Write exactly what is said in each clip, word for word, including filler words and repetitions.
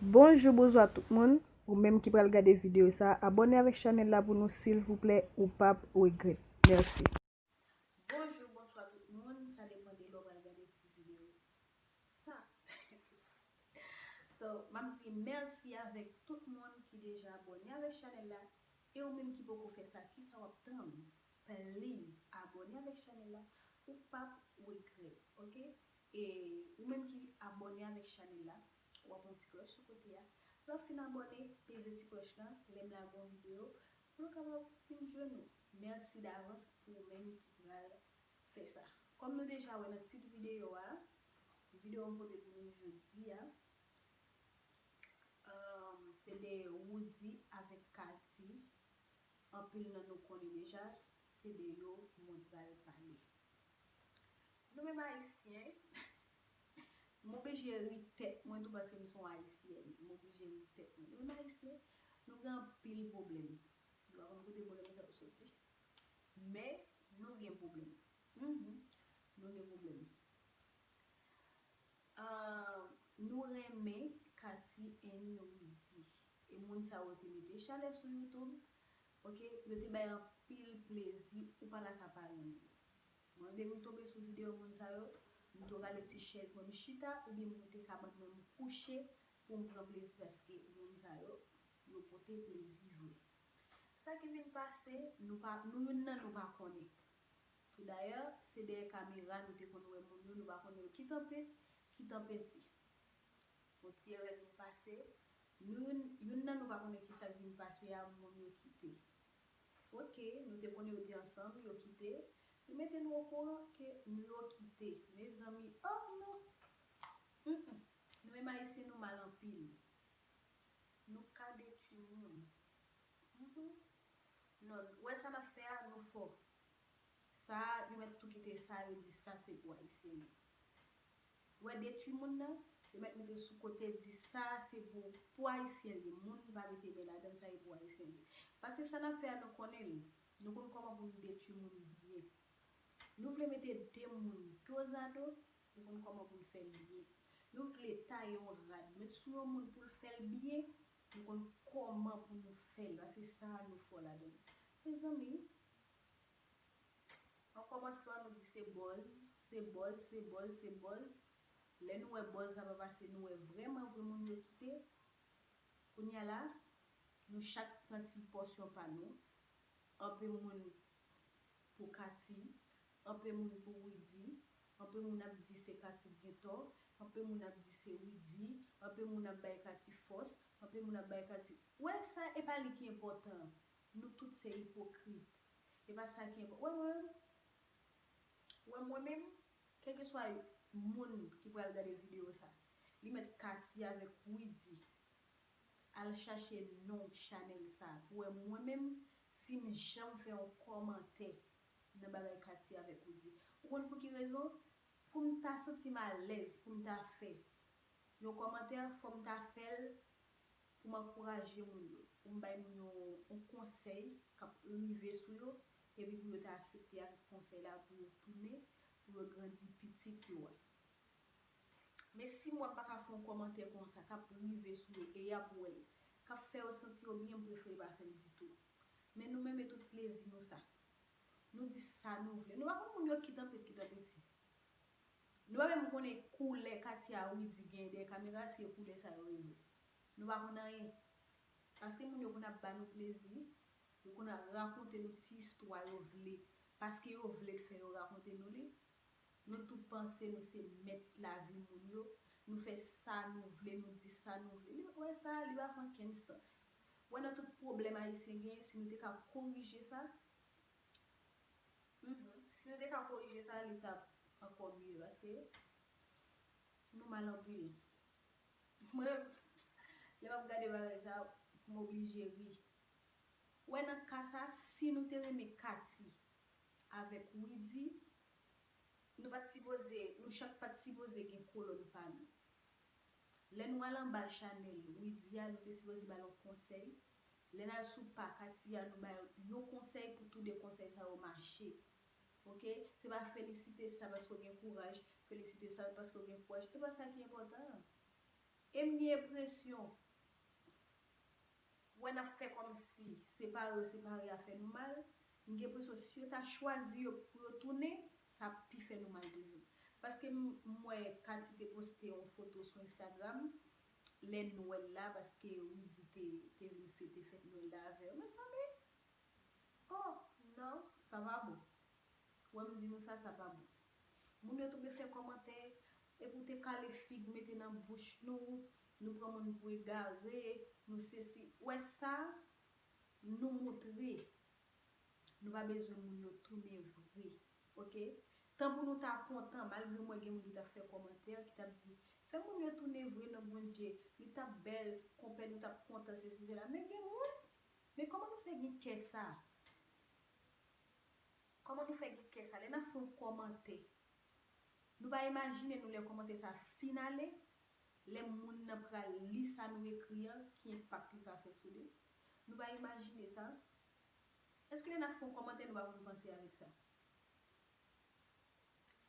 Bonjou, bonswa tout moun. Ou menm ki pral gade videyo sa, abòne avèk chanèl la pou nou silvouplè, ou p ap regrèt. Mèsi. Bonjou, bonswa tout moun. Sa depann de lè w pral gade ti videyo sa. So, m ap di mèsi avèk tout moun ki deja abòne avèk chanèl la. E ou menm ki poko fè sa, kisa w ap tann? Please, abòne avèk chanèl la. Ou p ap regrèt, oke? E ou menm ki abòne avèk chanèl la, w ap yon ti klòch sou kote a. Lè w fin abòne, peze ti klòch lan, lè m lage yon videyo, pou nou kapab vin jwenn nou. Mèsi davans pou ou menm ki pral fè sa. Kòm nou deja wè nan tit videyo a, videyo m pote pou nou jodi a, um, se de Roody avèk Katy. Anpil nan nou konnen deja, se de yo mwen pral pale. Nou menm Ayisyen, m oblije ri tèt mwen tou paske m se yon Ayisyèn. M oblije ri tèt mwen. Nou menm Ayisyen, nou gen anpil pwoblèm. Nou pa konn kote pwoblèm sa yo soti. Men, nou gen pwoblèm. Mhm. Nou gen pwoblèm. Ah, nou renmen Katy and Roody. E moun sa yo te mete chalè sou YouTube. Oke, yo te bay anpil plezi, ou pa ta ka pa renmen yo. Mwen, depi m tonbe sou videyo moun sa yo, m tou rale ti chèz mwen, m chita, oubyen m moute kabann mwen, m kouche pou m pran plezi paske moun sa yo, yo pote plezi vre. Sa ki vin pase, nou pa, nou youn nan nou pa konnen. Tou dayè, se dèyè kamera nou te konn wè moun yo, nou pa konnen yo ki tanpe, ki tanpe ti. Yon ti erè vin pase, nou youn, youn nan nou pa konnen kisa k vin pase a, moun yo kite. Oke, nou te konnen yo te ansanm, yo kite. Li mete nou okouran ke nou yo kite. Mezanmi, oh non! Mm-mm. Nou menm Ayisyen, nou mal anpil. Nou ka detwi moun. Mhm. Non, ou wè sa n ap fè a, nou fò. Sa, yo mèt tou kite sa, yo di sa se pou Ayisyen li. Ou wè detwi moun nan, yo mèt mete l sou kote, di sa se pou, pou Ayisyen li. Moun pa mete men ladan l, sa e pou Ayisyen li. Paske sa n ap fè a, nou konnen l. Nou konn kòman pou nou detwi moun byen. Nou vle mete de moun dozado, nou konn kòman pou n fè l byen. Nou vle taye yon rad, met sou yon moun pou l fè l byen, nou konn kòman pou nou fè l, paske sa a nou fò ladan l. Mezanmi, an kòmansman nou di se buzz, se buzz, se buzz, se buzz. Lè nou wè buzz la pa pase, nou wè vrèman vre moun yo kite. Kounye a la, nou chak pran ti pòsyon pa nou. Anpe moun pou Katy, anpe moun pou Roody, anpe moun ap di se Katy k gen tò, anpe moun ap di se Roody, anpe moun ap bay Katy fòs, anpe moun ap bay Katy. Wè sa, e pa li ki enpòtan. Nou tout se ipokrit. E pa sa ki enpòtan. Wè mwen, wè mwen menm, kèlkeswa moun ki pral gade videyo sa, li mèt Katy avèk Roody al chache non chanèl sa pou wè mwen menm si m janm fè yon kòmantè nan bagay Katy avèk Roody. Ou konn pou ki rezon? Pou m ta santi m alèz, pou m ta fè yon kòmantè, fò m ta fè l pou m ankouraje moun yo, pou m bay moun yo yon konsèy k ap rive sou yo, epi pou yo ta aksepte avèk konsèy la, pou yo tounen, pou yo grandi pitit yo a. Men si m wè m pa ka fè yon kòmantè konsa k ap rive sou yo e y ap wè l, k ap fè yo santi yo byen, m prefere pa fè l ditou. Men nou menm e tout plezi nou sa. Nou di sa nou vle. Nou pa konn moun yo ki tanpe, ki tanpe ti. Nou pa menm konnen koulè Katy a Roody gen dèyè kamera, si e koulè sa yo yo vle. Nou pa konn anyen. Paske moun yo konn ap ba nou plezi, yo konn ap rakonte nou ti istwa yo vle, paske yo vle fè yo rakonte nou li. Nou tout panse nou se mèt lavi moun yo, nou fè sa nou vle, nou di sa nou vle. Li, wè sa, li pa fè ankenn sans. Wè nan tout pwoblèm Ayisyen genyen, si nou te ka korije sa, mhm, si nou te ka korije sa, li t ap ankò mye, paske nou mal anpil. Mwen, lè m ap gade bagay sa, m oblije ri. Wè nan ka sa, si nou te renmen Katy avèk Roody, nou pa t sipoze, nou chak pa t sipoze gen kolòn pa nou. Lè nou al anba chanèl Roody a, nou te sipoze ba l yon konsèy. Lè n al sou pa Katy a, nou ba l yon konsèy pou tou de konsèy sa yo mache. Oke? Se pa felisite sa paske w gen kouraj, felisite sa paske w gen kouraj. E pa sa ki enpòtan. E m gen enpresyon, wè n ap fè kòmsi separe yo separe a fè nou mal. M gen enpresyon si yo ta chwazi yo pou yo tounen, sa ap pi fè nou mal toujou. Paske m, m wè Katy te poste yon foto sou Instagram, lè Nwèl la, paske Widy te, te vin fete fèt Nwèl la avè yo. Mezanmi, oh, non, sa pa bon. Wè m di nou sa, sa pa bon. Moun yo tonbe fè kòmantè, epi w te kale fig mete nan bouch nou, nou pran moun pou egare, nou sesi. Wè sa, nou moutre. Nou pa bezwen moun yo tounen vre, oke? Tan pou nou ta kontan, malgre mwen gen moun ki t ap fè kòmantè, ki t ap di, fè moun yo tounen vre non Bondye, li t ap bèl, konpè nou t ap kontan, sesi, sela. Men gen moun, men kòman nou fè gen kè sa? Kòman nou fè gen kè sa? Lè n ap fè yon kòmantè, nou pa imajine nou lè kòmantè sa fin ale, lè moun nan pral li sa nou ekri an, ki enpak li ka fè sou li. Nou pa imajine sa. Èske lè n ap fè yon kòmantè, nou pa konn panse avèk sa?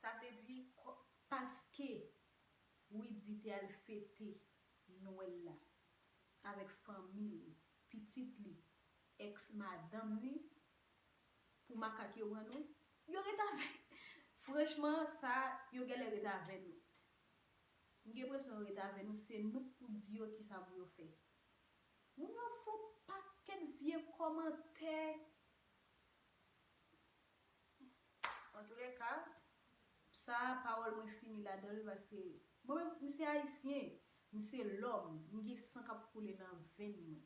Sa vle di, kò-, paske Widy te al fete Nwèl la avèk fanmi li, pitit li, èks madanm li, pou makak yo pran nou, yo ret avè. Franchman, sa, yo genlè ret avè nou. M gen enpresyon yo ret avè nou, se nou k pou di yo kisa pou yo fè. Moun yo fè yon pakèt vye kòmantè. Antouleka, sa a pawòl mwen fini ladan l paske mwen menm, m se ayisyen, m se lòm, m gen san k ap koule nan venn mwen.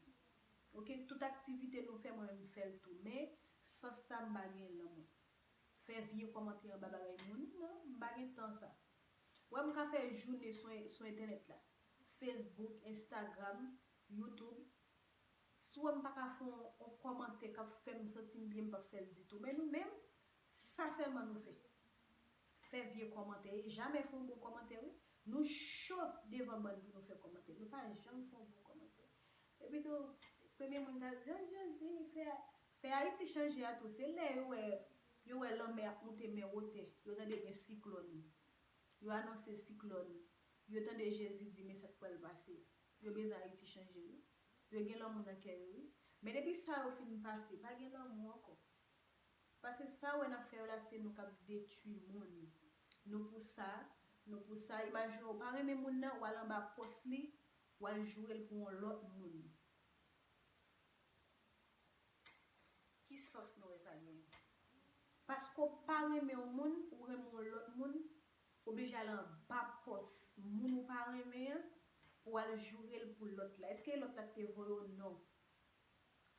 Oke, tout aktivite nou fè, mwen menm m fè l tou, men sans sa m pa gen l nan mwen. Fè vye kòmantè anba bagay moun, non, m pa gen tan sa. Wè m ka fè jounen sou, sou entènèt la, Facebook, Instagram, YouTube. Si w wè m pa ka fè yon, yon kòmantè k ap fè m santi m byen, m p ap fè l ditou. Men nou menm, sa sèlman nou fè. Fè vye kòmantè, e jamè fè yon bon kòmantè, wi. Nou cho devan bann pou nou fè kòmantè. Nou pa janm fè yon bon kòmantè. Epi tou, premye moun k ap di, oh, Jezi, fè, fè Ayiti chanje a tou. Se lè yo wè, yo wè lanmè ap moute men wotè. Yo tande gen siklòn. Yo anonse siklòn. Yo tande Jezi di, men sa k pral pase. Yo bezwen Ayiti chanje, wi. Yo gen lanmou nan kè yo, wi. Men depi sa yo fin pase, pa gen lanmou ankò. Paske sa w wè n ap fè yo la, se nou k ap detwi moun. Nou pou sa, nou pou sa. Imajine w pa renmen moun nan, w al anba pòs li, w al joure l pou yon lòt moun. Ki sans nou wè sa genyen? Paske w pa renmen yon moun, ou renmen yon lòt moun, oblije al anba pòs moun ou pa renmen an pou w al joure l pou lòt la. Èske lòt la te voye w? Non.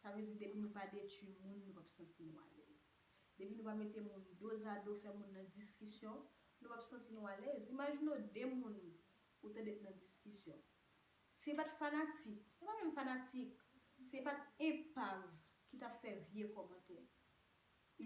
Sa vle di depi nou pa detwi moun, nou p ap santi nou alèz. Depi nou pa mete moun dozado, fè moun nan diskisyon, nou p ap santi nou alèz. Imajine w de moun ou tande k nan diskisyon. Se pa t fanatik, se pa menm fanatik, se pa t enpav ki t ap fè vye kòmantè.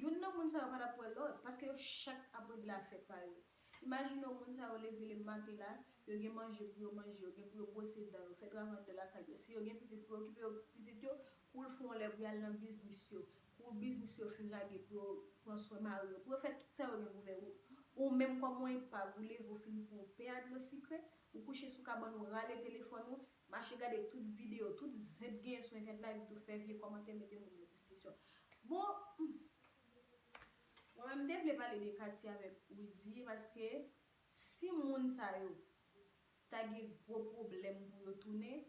Youn nan moun sa yo pa t ap wè lòt, paske yo chak ap regle afè pa yo. Imajine w, moun sa yo leve le maten la, yo gen manje pou yo manje, yo gen pou yo bwose dan yo, fè travay anndan lakay yo. Si yo gen pitit pou yo okipe yo, pitit yo, kou l fè yon lè pou y al nan biznis yo, kou biznis yo fin lage pou yo pran swen mari yo, pou yo fè tout sa yo gen pou fè. Ou, ou menm kòm yon enpav, ou leve, ou fin pran yon pè a dlo sikre, ou kouche sou kabann ou, rale telefòn ou, mache gade tout videyo, tout zen k genyen sou entènèt la, epi tou fè vye kòmantè, mete moun nan diskisyon. Bon, hmm. Mwen menm, m te vle pale de Katy avèk Widy, paske si moun sa yo ta gen gwo pwoblèm pou yo tounen,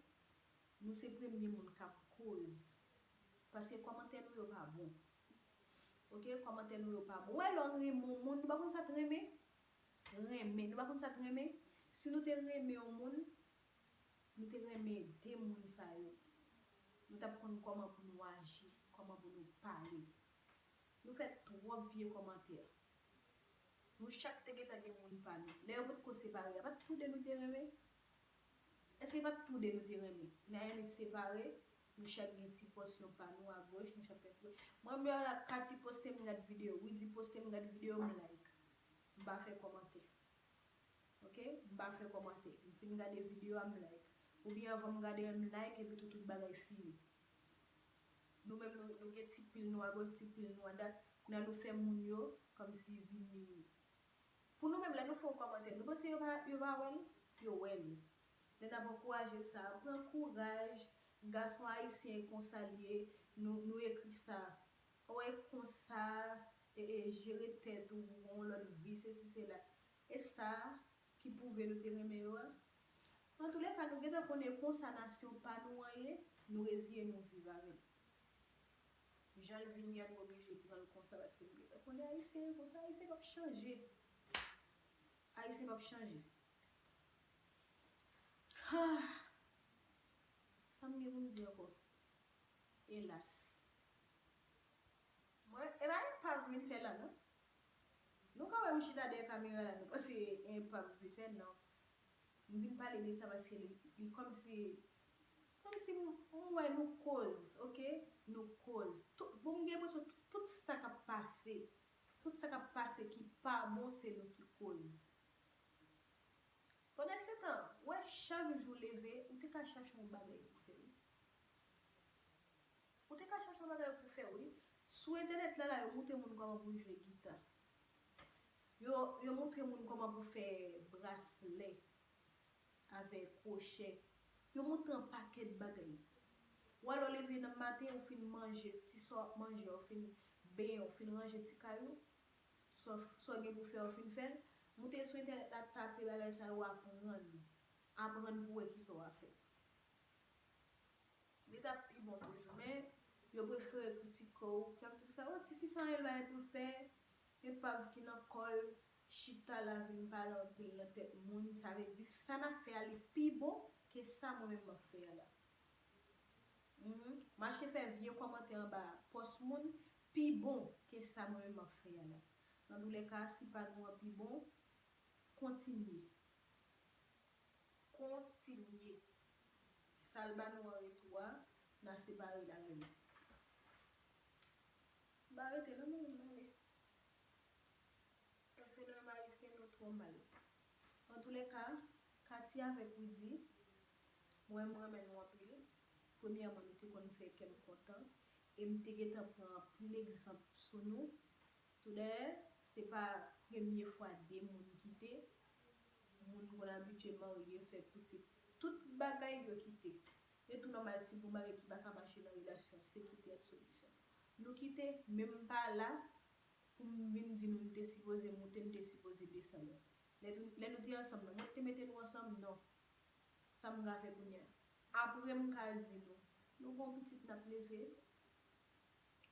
nou se premye moun k ap koz. Paske kòmantè nou yo pa bon. Oke, kòmantè nou yo pa bon. Wè, lè w renmen yon moun, nou pa konn sa t renmen? Renmen. Nou pa konn sa t renmen? Si nou te renmen yon moun, nou te renmen de moun sa yo, nou t ap konn kòman pou nou aji, kòman pou nou pale. Nou fè twòp vye kòmantè. Nou chak te gentan gen moun pa nou. Lè yo potko separe a, pa t tou de nou te renmen? Èske pa t tou de nou te renmen? N a envit separe, nou chak gen ti pòsyon pa nou agoch, nou chak fè tou. Mwen menm la, Katy poste m gad videyo, Widy poste m gad videyo, m like. M pa fè kòmantè. Oke? M pa fè kòmantè. M fin gade videyo a, m like. Oubyen anvan m gade a, m like, epi tou tout bagay fini. Nou menm, nou, nou gen ti pil nou agoch, ti pil nou adat. Kounye a nou fè moun yo kòmsi vini. Pou nou menm, lè nou fè yon kòmantè, nou panse yo pa, yo pa wè l? Yo wè l. Lè n ap ankouraje sa, pran kouraj, gason ayisyen e konsa l ye, nou, nou ekri sa. Ou wè konsa, e, e, jere tèt ou, ou gen yon lòt vi, sesi, sela. E sa ki pwouve nou te renmen yo a. Antouleka, nou gentan konnen konsa nasyon pa nou an ye, nou reziye nou viv avè l. Jan l vin ye a, nou oblije pran l konsa, paske nou gentan konnen ayisyen konsa, ayisyen p ap chanje. Ayisyen p ap chanje. Ah, sa m gen pou m di ankò? Elas. Mwen, e pa enpav m vin fè la, non. Nou ka wè m chita dèyè kamera la, nou panse enpav m vin fè, non. M vin pale de sa paske li, li kòmsi, kòmsi m, m wè nou koz, oke? Nou koz. Tout, bon, m gen enpresyon tout, tout sa k ap pase, tout sa k ap pase ki pa bon, se nou ki koz. Pandansetan, w wè chak jou leve, ou te ka chache yon bagay pou fè, wi. Ou te ka chache yon bagay pou fè, wi. Sou entènèt la, la, yo montre moun kòman pou jwe gita. Yo, yo montre moun kòman pou fè braslè avèk kwochè. Yo montre yon pakèt bagay. Ou wè lè w leve nan maten, ou fin manje, ti sa w ap manje, ou fin benyen, ou fin ranje ti kay ou, sa w, sa w gen pou fè, ou fin fè l. Moute sou entènèt la, tape bagay sa yo, aprann. Aprann pou wè kisa w a fè. Li t ap pi bon toujou, men yo prefere kritike w, y ap di sa, o, tifi sa anyen l pa gen pou l fè, enpav ki nan kò l, chita la vin pale anpil nan tèt moun, sa vle di sa n ap fè a li pi bon ke sa mwen menm m ap fè a la. Mhm. Mache fè vye kòmantè anba pòs moun pi bon ke sa mwen menm m ap fè a la. Antouleka, si pa nou an pi bon, kontinye. Kontinye. Sa l ba nou an retou a, n a separe l avè l. M pa rete non, mwen menm m ale. Paske nou menm ayisyen, nou twò mal. Antouleka, Katy avèk Widy, mwen m renmen nou anpil. Premyèman, nou te konn fè kè m kontan, e m te gentan pran anpil egzanp sou nou. Toudayè, se pa premye fwa de moun kite. Moun konn abitye marye, fè pitit, tout bagay yo kite. E tou nòmal, si gon bagay ki pa ka mache nan relasyon, se kite ap solisyon. Nou kite, men m pa la pou m vin di nou m te sipoze moute, m te sipoze desann. Lè, lè nou te ansanm nan, mwen ki te mete nou ansanm? Non. Sa m ka fè kounye a? Apre m ka di nou, nou gon pitit n ap leve.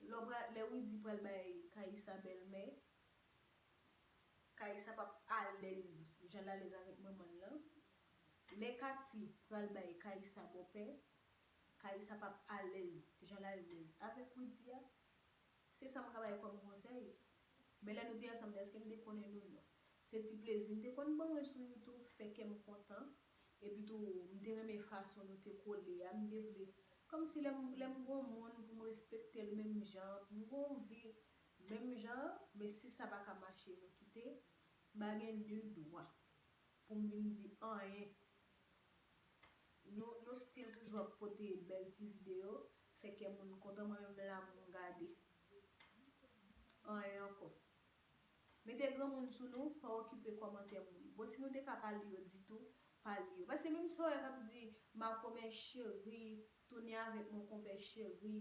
Lè w pra-, lè Widy pral bay Kaïssa bèlmè, Kaïssa p ap alèz jan l alèz avèk manman l lan. Lè Katy pral bay Kaïssa bòpè, Kaïssa p ap alèz jan l alèz avèk Widy a. Se sa m ka bay kòm konsèy. Men lè nou te ansanm nan, èske m te konnen nou? Non. Se ti plezi m te konn ban mwen sou YouTube, fè kè m kontan. Epi tou, m te renmen fason nou te kole a. M te vle, kòmsi lè m, lè m gon moun pou m respekte l menm jan, pou m gon vi menm jan, men si sa pa ka mache, nou kite. M pa gen ni dwa pou m vin di anyen. Nou, nou still toujou ap pote bèl ti videyo, fè kè moun kontan, mwen menm la pou m gade. Anyen ankò. Mete granmoun sou nou, pa okipe kòmantè moun. Bon, si nou te ka pa li yo ditou, pa li yo. Paske menm sa w wè k ap di, makomè cheri, tounen avèk mon konpè cheri,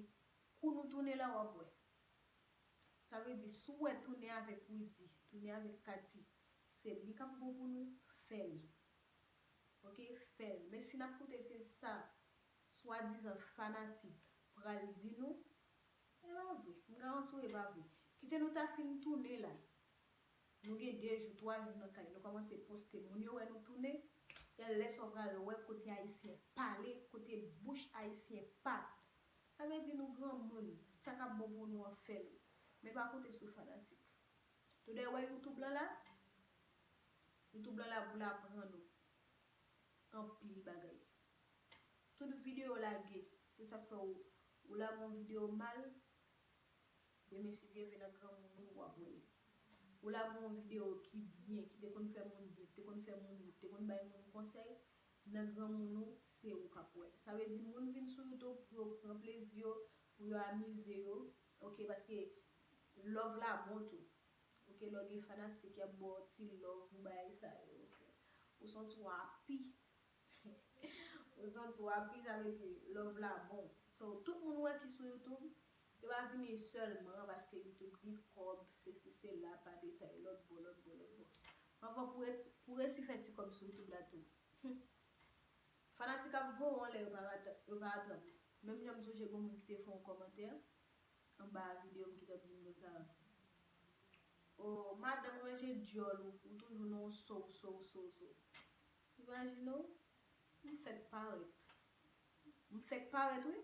kou nou tounen la, w ap wè. Sa vle di, si w wè tounen avèk Widy, tounen avèk Katy, se li k ap bon pou nou, fè l. Oke, fè l. Men si n ap koute se sa swadizan fanatik pral di nou, e pa vre. M garanti w e pa vre. Kite nou ta fin tounen la. Nou gen de jou, twa jou nan kay. Nou kòmanse poste. Moun yo wè nou tounen. E lè sa w pral wè kote ayisyen pale, kote bouch ayisyen pa. Sa vle di nou granmoun, sa k ap bon pou nou an fè l. Men pa konte sou fanatik. Toudè wè YouTube lan la, YouTube lan la pou l aprann ou anpil bagay. Tout videyo w lage, se sa k fè w, ou lage yon videyo mal, demen si Dye vle nan granmoun ou, w ap wè l. Ou lage yon videyo ki byen, ki te konn fè moun byen, ki te konn fè moun wout, te konn bay moun konsèy, nan granmoun ou, se ou k ap wè l. Sa vle di moun vin sou YouTube pou yo pran plezi yo, pou yo amize yo, oke, paske love la bon tou. Oke, lè w gen fanatik y ap ba w ti love ou bagay sa yo, oke. Ou santi w happy. Zanti w ap bizave epi love la bon. So, tout moun wè ki sou YouTube, yo pa vini sèlman paske YouTube di kòb, sesi sela, pa detay, lòt bò, lòt bò, lòt bò. Anvan pou resi fè ti kòb sou YouTube la tou. Fanatik ap voye w anlè, yo pa atrap ou. Menm jan m sonje gen moun ki te fè yon kòmantè anba videyo m ki t ap di m konsa, o madanm, ranje dyòl ou, ou toujou nan yon sow, sow, sow, sow. Imajine w, m fèk parèt. M fèk parèt, wi.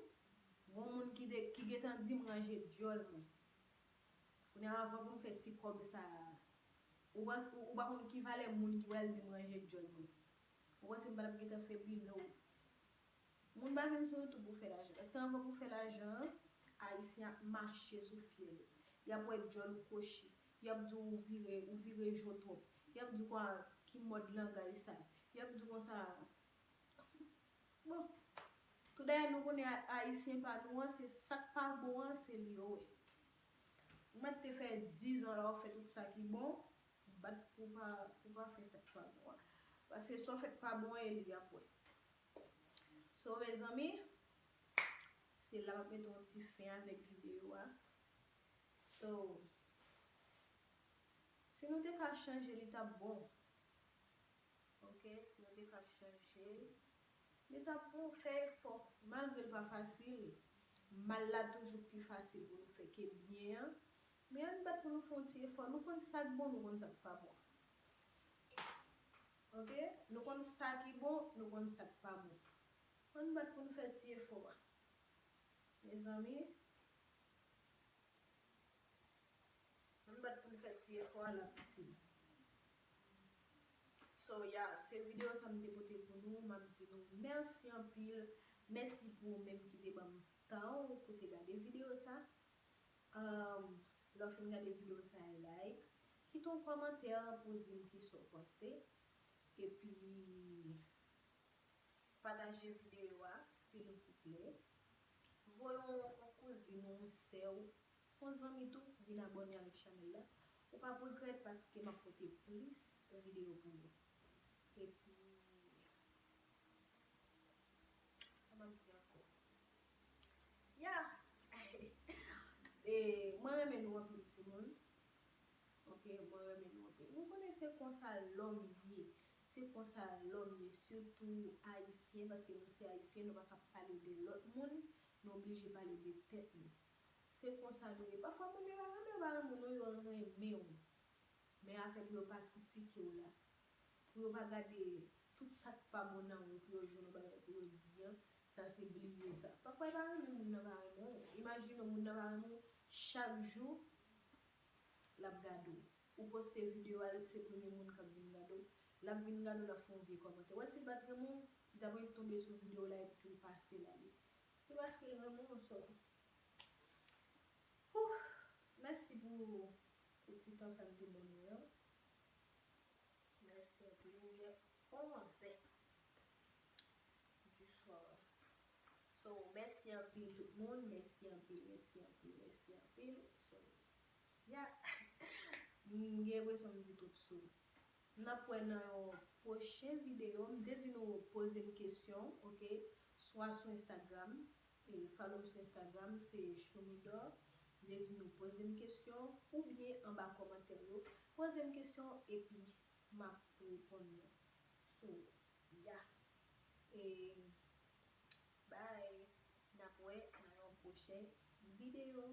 Gon moun ki, de, ki gentan di m ranje dyòl mwen. Kounye a, anvan pou m fè ti kòb sa a, ou, ou pa konn ki valè moun ki pral di m ranje dyòl mwen. Ou panse m pa t ap gentan fè bilo? Moun pa vin sou YouTube pou fè lajan. Èske anvan pou fè lajan an, Ayisyen ap mache sou fyèl? Y ap wè dyòl kwochi. Y ap di w vire, ou vire jo twòp. Y ap di w ki mòd langaj sa. Y ap di w konsa. Bon, tou dayè nou konnen Ayisyen pa nou an, se sa k pa bon an, se li yo wè. Ou mèt te fè dizan la, w ap fè tout sa ki bon, bat pou pa, pou pa fè sa k pa bon an. Paske sa w fè k pa bon an, e li y ap wè. So, mezanmi, se la m ap mete yon ti fen avèk videyo a. So, si nou te ka chanje, li t ap bon. Ok, si nou te ka chanje, li t ap bon, fè efò. Malgre l pa fasil, mal la toujou pi fasil pou nou fè ke byen an. Men ann bat pou nou fè yon ti efò. Nou konn sa k bon, nou konn sa k pa bon. Ok? Nou konn sa ki bon, nou konn sa k pa bon. Ann bat pou nou fè ti efò a. Mezanmi, ann bat pou nou fè ti efò a, l ap itil. So, yeah, se videyo sa m te pote pou nou. M ap di nou mèsi anpil. Mèsi pou ou menm ki te ban m tan ou pou te gade videyo sa. Um, lè w fin gade videyo sa a, like, kite yon kòmantè pou w di m kisa w panse. Epi, pataje videyo a, silvouplè. Voye yon, yon kouzin ou, yon sè w, yon zanmi tou, vin abòne avèk chanèl la. Ou p ap regrèt paske m ap pote plis videyo pou nou. Epi, sa m ap di ankò? Ya! E, mwen renmen nou anpil, timoun. Ok, mwen renmen nou anpil. Nou konnen se konsa lòm ye. Se konsa lòm ye, sitou Ayisyen, paske nou se Ayisyen, nou pa ka pale de lòt moun, nou oblije pale de tèt nou. Se konsa nou ye. Pafwa, moun yo pa renmen, yo pa renmen w, non, yo renmen w. Men afè pou yo pa kritike w la, pou yo pa gade tout sa k pa bon nan ou, pou yo jwenn yon bagay pou yo di an, sa se bliye sa. Pafwa, e pa renmen moun nan pa renmen w. Imajine w, moun nan pa renmen w, chak jou, l ap gade w. Ou poste videyo a, se premye moun k ap vin gade w. L ap vin gade w, l ap fè yon vye kòmantè. Ou wè, si l pa t renmen w, li t ap ret tonbe sou videyo w la epi l pase l ale. Se paske l renmen w, so. Ouh, mèsi pou, pou ti tan sa m te ban nou an. Mèsi anpil. Li gen onzè du soir. So, mèsi anpil tout moun. Mèsi anpil, mèsi anpil, mèsi anpil. So, ya. M gen enpresyon m di twòp so. N ap wè nan yon pwochen videyo. M te di nou poze m kesyon, ok? Swa sou Instagram, e follow m sou Instagram, se Choumidor. M te di nou poze m kesyon, oubyen anba kòmantè yo. Poze m kesyon, epi m ap reponn nou. So, ya. E, bye. N ap wè nan yon pwochen videyo.